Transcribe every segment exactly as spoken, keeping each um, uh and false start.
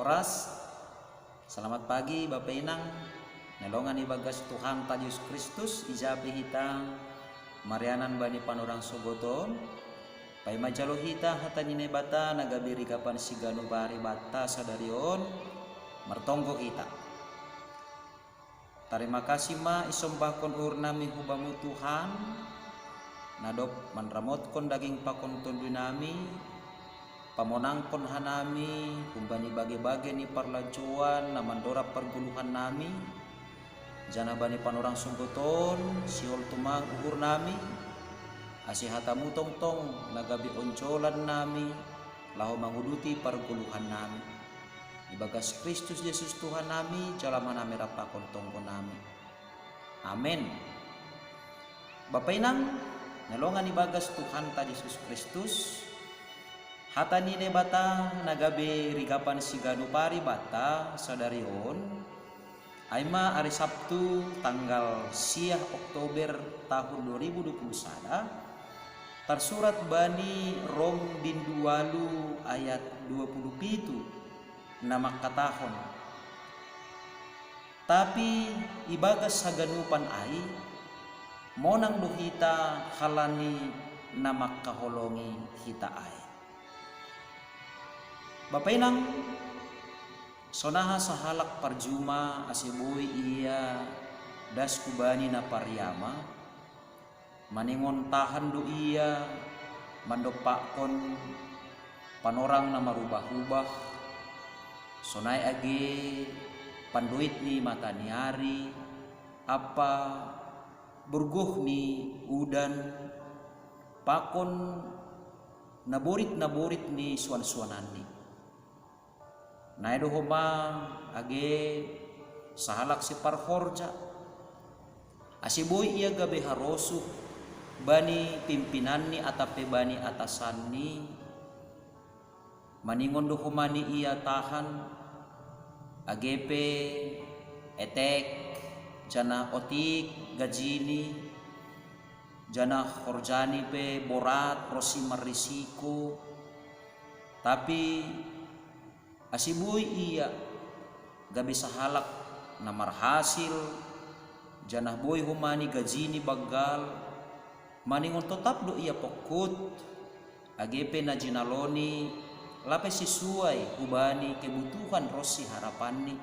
Ras, selamat pagi Bapa Inang. Nelongan ibagas Tuhanta Jesus Kristus, ija pe hita marianan bani panorang sogoton. Paima jalo hita hata ni Naibata na gabe rigapan siganup ari banta sadari on, martonggo hita. Tarima kasih ma isombahkon uhur nami hu Bamu Tuhan, na dob manramotkon daging pakon tondui nami, pamonangkon hanami humbani bage-bage ni parlajouan na mandorab pargoluhan nami, janah bani panorang sogoton sihol tumang uhur nami, ase hatamu tongtong na gabe onjolan nami laho manguduti pargoluhan nami. Ibagas Kristus Jesus Tuhan nami, jalo ma hanami rap pakon tonggo nami. Amen. Bapa Inang, nelongan ibagas Tuhanta Jesus Kristus, hata ni Naibata na gabe rigapan siganup ari banta sadari on, ai ma ari Sabtu tanggal siah Oktober tahun dua ribu dua puluh sada, tarsurat bani Rom bindu walu ayat dua puluh pitu na mangkatahon, tapi ibagas haganupan ai, monang do hita halani na mangkaholongi hita ai. Bapa Inang, sonaha sahalak parjuma ase boi ia das hubani na pariama, maningon tahan do ia mandompakkon panorang na marubah-ubah, sonai age pandoit ni mata ni ari, ampa borgoh ni udan, pakon naborit-naborit ni suan-suananni. Nahe do homa age sahalak siparhorja, ase boi ia gabe harosuh bani pimpinanni atap pe bani atasanni, maningon do homa ni ia tahan, age pe etek janah otik gajini, janah horjani pe borat ronsi marrisiko, tapi ase boi ia gabe sahalak na marhasil, janah boi homa ni gajini banggal, maningon totap do ia pongkut, age pe na jinaloni lape sisuai hubani kebutuhan ronsi harapanni.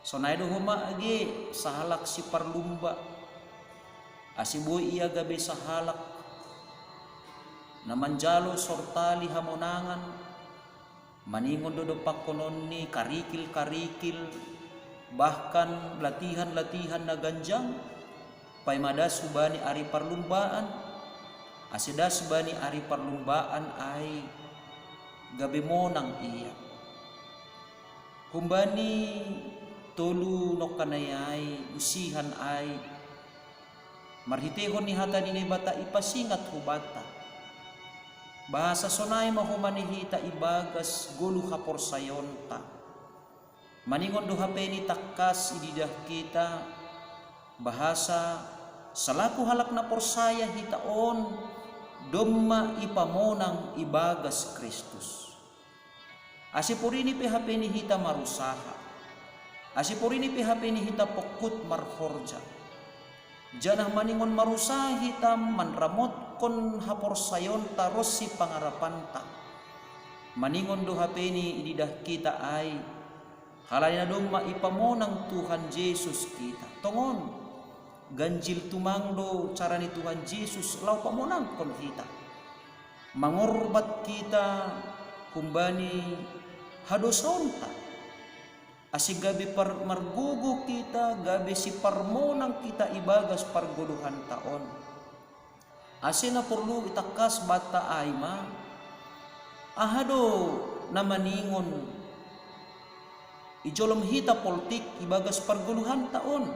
Sonai do homa age sahalak siparlumba, ase boi ia gabe sahalak na manjalo sortali hamonangan, maningon do dompakkononni karikil-karikil, bahkan latihan-latihan na ganjang, paima das hubani ari parlumbaan, ase das bani ari parlumbaan ai gabe monang ia. Humbani tolu nongkanai ai, usihan ai, marhiteihon ni hata ni Naibata ipasingat hubanta, bahasa sonai ma homa ni hita ibagas goluh haporsayaonta. Maningon do hape ni tangkas ididah hita, bahasa salaku halak na porsaya hita on domma ipamonang ibagas Kristus. Ase porini pe hape ni hita marusaha, ase porini pe hape ni hita pongkut marhorja, janah maningon marusaha hita manramotkon haporsayaonta ronsi pangarapanta, maningon do hape ni ididah hita ai, halani na domma ipamonang Tuhan Jesus hita. Tongon, ganjil tumang do cara ni Tuhan Jesus laho pamonangkon hita, mangorbat hita humbani hadosaonta, ase gabe par-, margogo hita, gabe siparmonang hita ibagas pargoluhanta on. Ase na porlu itangkas banta ai ma, aha do na maningon ijolom hita poltik ibagas pargoluhanta on?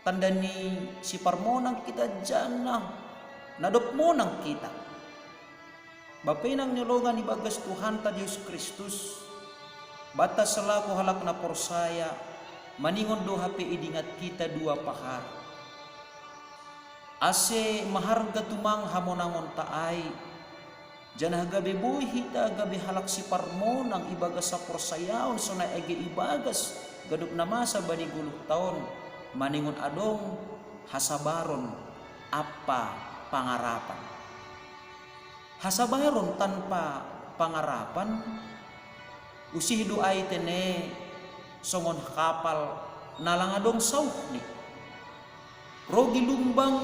Tanda ni siparmonang hita janah na dob monang hita. Bapa inang ni holong ibagas Tuhanta Jesus Kristus, banta selaku halak na porsaya, maningon do hape idingat hita dua pahara. Ase maharga tumang hamonangonta ai, Janah gabe boi hita gabe halak siparmonang ibagas saporsayaon sonai age ibagas ganup na masa bani goluh taon, maningon adong hasabaron ampa pangarapan. Hasabaron tanpa pangarapan, usih do ai tene songon kapal na lang adong sauhni. Rogi lumbang,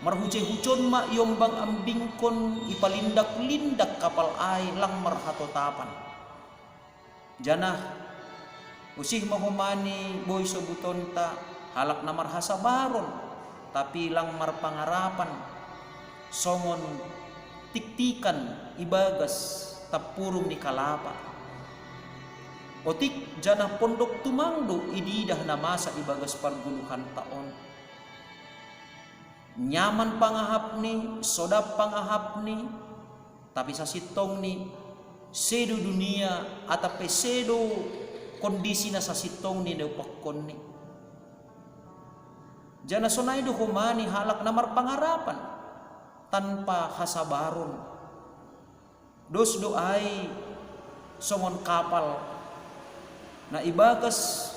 marhujai-hujon ma iombang-ambingkon, ipalindak-lindak kapal ai lang marhatotapan. Janah usih ma homa ni boi sobutonta halak na marhasabaron, tapi lang marpangarapan, songon tiktikan ibagas tampurung ni kalapa. Otik janah pondok tumang do ididah na masa ibagas pargoluhanta on. Nyaman pangahapni, sodap pangahapni, tapi sasintongni sedo dunia atap pe sedo kondisi na sasintongni na idompakkonni. Janah sonai do homa ni halak na marpangarapan tanpa hasabaron. Dos do ai songon kapal na ibagas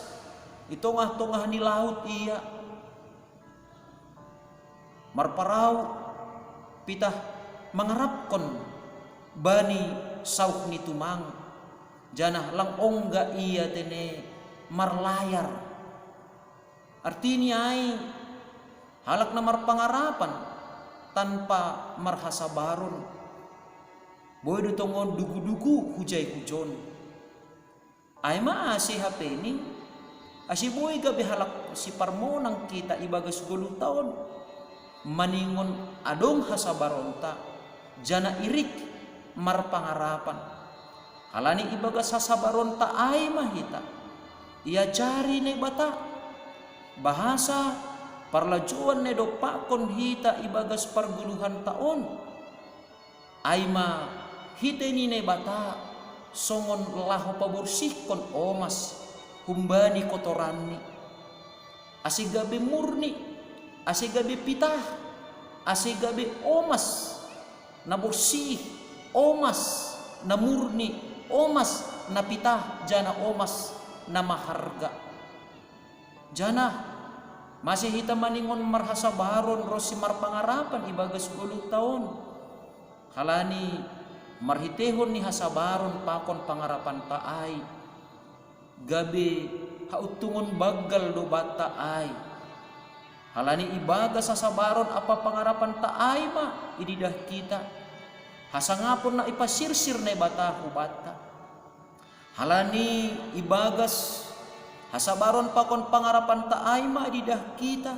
i tongah-tongah ni laut ia, marparau pitah mangarapkon bani sauh ni tumang, janah lang ongga ia tene marlayar. Artini ai, halak na marpangarapan tanpa marhasabaron, boi do tongon dugu-dugu hujai-hujon. Ai ma ase hapeni, ase boi gabe halak siparmonang hita ibagas goluh taon, maningon adong hasabaronta, janah irik marpangarapan. Halani ibagas hasabaronta ai ma hita iajari Naibata, bahasa parlajouan na idompakkon hita ibagas pargoluhanta on. Ai ma hitei ni Naibata songon laho paborsihkon omas humbani kotoranni, ase gabe murni, ase gabe pitah, ase gabe omas na borsih, omas na murni, omas na pitah, janah omas na maharga. Janah mase hita maningon marhasabaron ronsi marpangarapan ibagas goluh taon. Halani marhiteihon ni hasabaron pakon pangarapanta ai, gabe hauntungon banggal do banta ai. Halani ibagas hasabaron ampa pangarapanta ai ma ididah hita hasangapon na ipasirsir Naibata hubanta. Halani ibagas hasabaron pakon pangarapanta ai ma ididah hita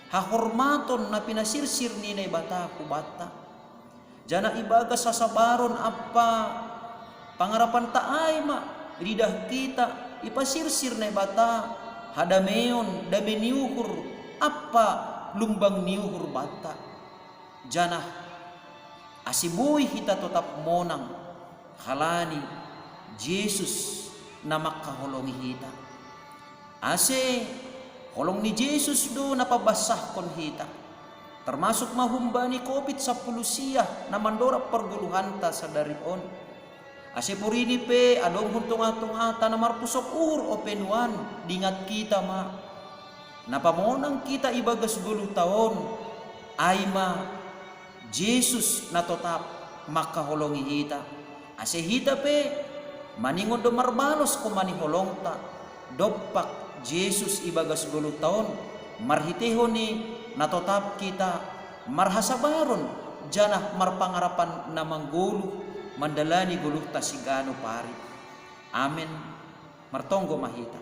hahormaton na pinasirsir ni Naibata hubanta. Janah ibagas hasabaron ampa pangarapanta ai ma ididah hita ipasirsir Naibata hadameon, dame ni uhur ampa lumbang ni uhur banta. Janah ase boi hita totap monang, halani Jesus na mangkaholongi hita. Ase holong ni Jesus do na pabasahkon hita, termasuk ma humbani covid sampulu sia na mandorab pargoluhanta sadari on. Ase porini pe adong hun tongah-tongahta na marpusok uhur ope nuan, diingat hita ma. Na pamonang hita ibagas goluh taon, ai ma Jesus na totap mangkaholongi hita. Ase hita pe maningon do marbalos homa ni holongta dompak Jesus ibagas goluh taon, marhiteihon ni na totap hita marhasabaron janah marpangarapan na manggoluh mandalani goluhta siganup ari. Amen. Martonggo ma hita.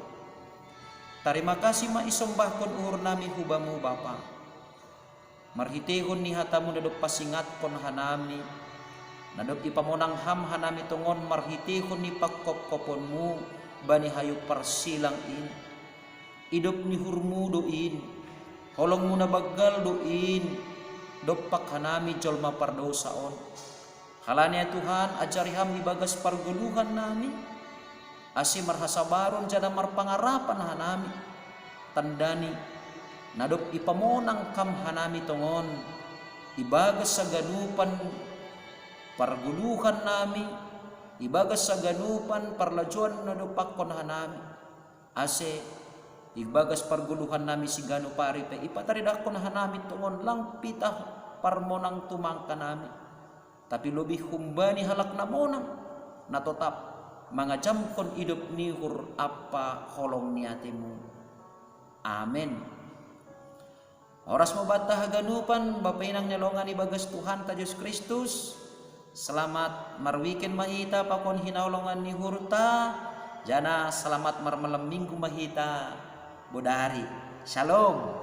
Tarima kasih ma isombahkon uhur nami hu Bamu Bapa, marhiteihon ni hata-Mu na dob pasingatkon hanami, na dob ipamonang Ham hanami tongon marhiteihon ni panghophopon-Mu bani hayu parsilang in. Idop ni uhur-Mu do in, holong-Mu na banggal do in dompak hanami jolma pardousa on. Halani ai Tuhan, ajari Ham ibagas pargoluhan nami, ase marhasabaron janah marpangarapan hanami. Tandani, na dob ipamonang Ham hanami tongon ibagas haganupan Parguluhan nami ibagas saganupan parlajuan na dopakkon hanami, ase ibagas parguluhan nami siganup ari pe ipataridakkon hanami tongon lang pitah parmonang tumangka nami, tapi lobih humbani halak na monang, na totap mangajamkon idop ni uhur ampa holong ni atemu. Amen. Horas ma banta haganupan, Bapa inang ni longan ibagas Tuhanta Jesus Kristus, selamat marwiken ma hita pakon hinaholongan ni uhurta, janah selamat marmalem minggu ma hita bodari. Shalom.